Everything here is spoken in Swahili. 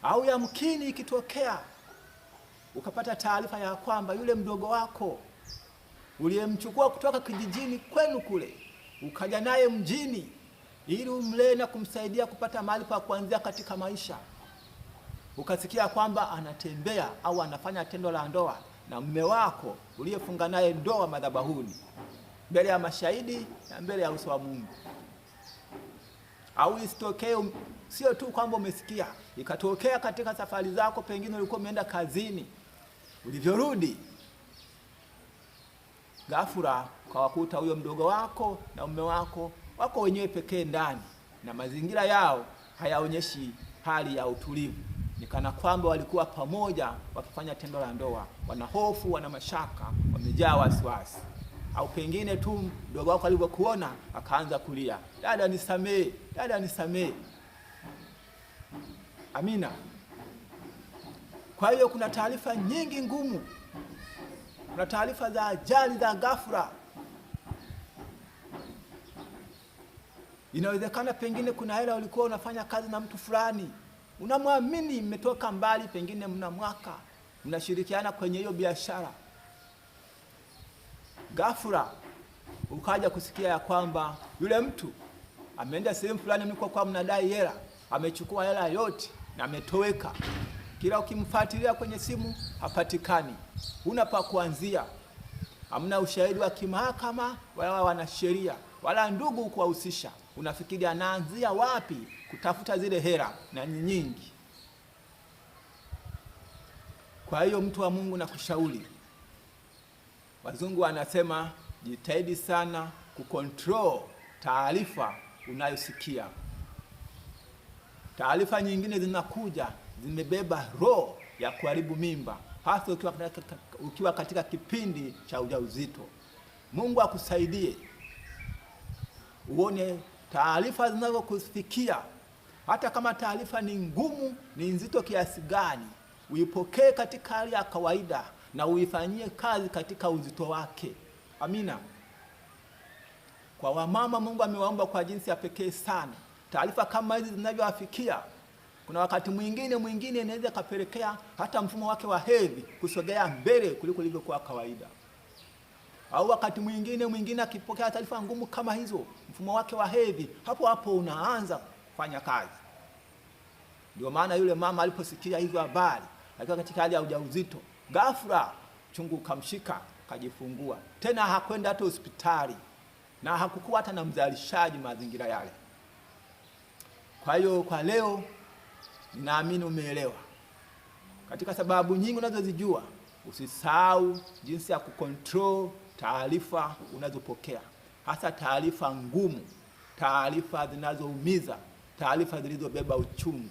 Au yamkini ikitokea ukapata taarifa ya kwamba yule mdogo wako uliyemchukua kutoka kijijini kwenu kule ukaja naye mjini ili umlee na kumsaidia kupata mahali pa kuanzia katika maisha, ukasikia kwamba anatembea au anafanya tendo la ndoa na mume wako uliyefunga naye ndoa madhabahuni mbele ya mashahidi na mbele ya uso wa Mungu. Au isitokee, sio tu kwamba umesikia, ikatokea katika safari zako, pengine ulikuwa umeenda kazini, ulivyorudi ghafula ukawakuta huyo mdogo wako na mume wako wako wenyewe pekee ndani, na mazingira yao hayaonyeshi hali ya utulivu, ni kana kwamba walikuwa pamoja wakifanya tendo la ndoa, wana hofu, wana mashaka, wamejaa wasiwasi. Au pengine tu mdogo wako alivyokuona akaanza kulia, dada nisamee, dada nisamee. Amina. Kwa hiyo kuna taarifa nyingi ngumu, kuna taarifa za ajali za ghafla. Inawezekana pengine kuna hela ulikuwa unafanya kazi na mtu fulani, unamwamini, mmetoka mbali, pengine mna mwaka mnashirikiana kwenye hiyo biashara. Ghafla ukaja kusikia ya kwamba yule mtu ameenda sehemu fulani mlikokuwa mnadai hela, amechukua hela yote na ametoweka. Kila ukimfuatilia kwenye simu hapatikani, huna pa kuanzia, hamna ushahidi wa kimahakama wala wanasheria wala ndugu kuwahusisha. Unafikiri anaanzia wapi kutafuta zile hela, na ni nyingi? Kwa hiyo mtu wa Mungu nakushauri, wazungu wanasema jitahidi sana kucontrol taarifa unayosikia. Taarifa nyingine zinakuja zimebeba roho ya kuharibu mimba, hasa ukiwa katika kipindi cha ujauzito. Mungu akusaidie uone taarifa zinazokufikia, hata kama taarifa ni ngumu, ni nzito kiasi gani, uipokee katika hali ya kawaida na uifanyie kazi katika uzito wake. Amina. Kwa wamama, Mungu amewaomba kwa jinsi ya pekee sana. Taarifa kama hizi zinavyowafikia, kuna wakati mwingine inaweza kapelekea hata mfumo wake wa hedhi kusogea mbele kuliko ilivyokuwa kawaida. Au wakati mwingine akipokea taarifa ngumu kama hizo, mfumo wake wa hedhi hapo hapo unaanza kufanya kazi. Ndio maana yule mama aliposikia hizo habari akiwa katika hali ya ujauzito, ghafla chungu kamshika, kajifungua. Tena hakwenda hata hospitali na hakukuwa hata na mzalishaji mazingira yale. Kwa hiyo kwa leo ninaamini umeelewa. Katika sababu nyingi unazozijua, usisahau jinsi ya kucontrol taarifa unazopokea, hasa taarifa ngumu, taarifa zinazoumiza, taarifa zilizobeba uchungu.